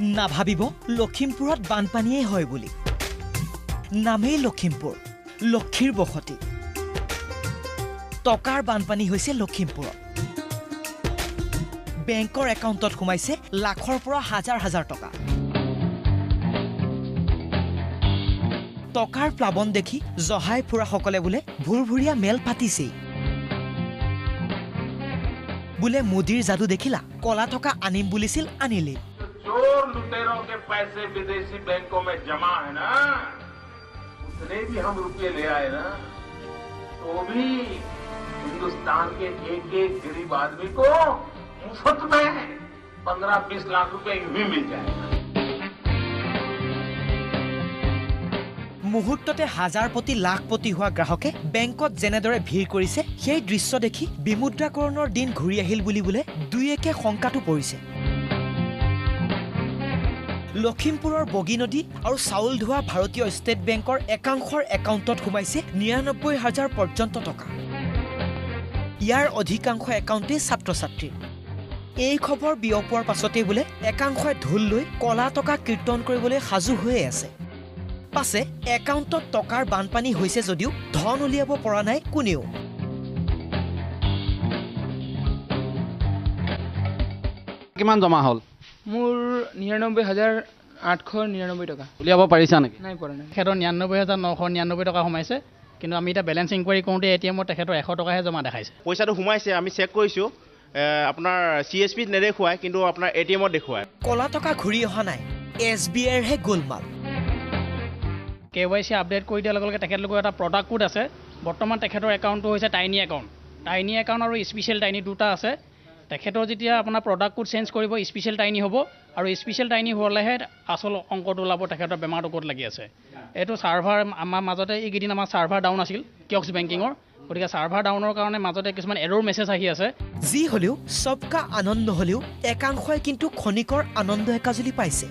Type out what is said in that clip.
নাভাবিব লখিমপুৰত বানপানীয়ে হয় বুলি। নামেই লখিমপুৰ, লক্ষীৰ বসতি। টকাৰ বানপানী হৈছে লখিমপুৰত। বেংকৰ একাউণ্টত সোমাইছে লাখৰ পৰা হাজাৰ হাজাৰ টকা। টকাৰ প্লাৱন দেখি জহাই ফুৰাসকলে বোলে ভুৰভুৰীয়া মেল পাতিছেই। বোলে মোদীৰ যাদু দেখিলা, কলা টকা আনিম বুলিছিল আনিলেই। चोर लुटेरों के पैसे विदेशी बैंकों में जमा है ना, उतने भी हम रुपये ले आए ना तो भी हिंदुस्तान के एक एक गरीब आदमी को मुफ्त में 15-20 लाख रुपए यूं ही मिल जाएगा। মুহূৰ্ততে হাজাৰপতি লাখপতি হোৱা গ্ৰাহকে বেংকত যেনেদৰে ভিৰ কৰিছে, সেই দৃশ্য দেখি বিমুদ্ৰাকৰণৰ দিন ঘূৰি আহিল বুলি বোলে দুই একে শংকাটো পৰিছে। লখিমপুৰৰ বগী নদী আৰু চাউল ধোৱা ভাৰতীয় ষ্টেট বেংকৰ একাংশৰ একাউণ্টত সোমাইছে ৯৯ হাজাৰ পৰ্যন্ত টকা। ইয়াৰ অধিকাংশ একাউণ্টেই ছাত্ৰ ছাত্ৰীৰ। এই খবৰ বিয়পোৱাৰ পাছতেই বোলে একাংশই ঢোল লৈ কলা টকা কীৰ্তন কৰিবলৈ সাজু হৈয়ে আছে। পাছে একাউণ্টত টকাৰ বানপানী হৈছে যদিও ধন উলিয়াব পৰা নাই কোনেও। কিমান জমা হ'ল? মোৰ ৯৯,৮৯৯ টকা। উলিয়াব পাৰিছা নেকি? নাই, পৰা নাই। তেখেতৰ ৯৯,৯৯৯ টকা সোমাইছে, কিন্তু আমি এতিয়া বেলেঞ্চ ইনকুৱাৰী কৰোঁতে এ টি এমত তেখেতৰ ১০০ টকাহে জমা দেখাইছে। পইচাটো সোমাইছে, আমি চেক কৰিছোঁ। আপোনাৰ চি এছ পিত নেদেখুৱাই, কিন্তু আপোনাৰ এ টি এমত দেখুৱায়। কলা টকা ঘূৰি অহা নাই, এছ বি আইৰহে গোলমাল। কেৱাইচি আপডেট কৰি দিয়াৰ লগে লগে তেখেতলোকৰ এটা প্ৰডাক্ট কোড আছে। বৰ্তমান তেখেতৰ একাউণ্টটো হৈছে টাইনী একাউণ্ট। টাইনী একাউণ্ট আৰু স্পেচিয়েল টাইনী দুটা আছে। তেখেতৰ যেতিয়া আপোনাৰ প্ৰডাক্ট কোড চেঞ্জ কৰিব, স্পেচিয়েল টাইনী হ'ব আৰু স্পেচিয়েল টাইনী হ'লেহে আচল অংকটো ওলাব, তেখেতৰ বেমাৰটো ক'ত লাগি আছে। এইটো ছাৰ্ভাৰ আমাৰ মাজতে এইকেইদিন আমাৰ ছাৰ্ভাৰ ডাউন আছিল কিয়ক্স বেংকিঙৰ। গতিকে ছাৰ্ভাৰ ডাউনৰ কাৰণে মাজতে কিছুমান এৰৰ মেছেজ আহি আছে। যি হ'লেও, চবকা আনন্দ নহ'লেও একাংশই কিন্তু ক্ষণিকৰ আনন্দ একাজলি পাইছে।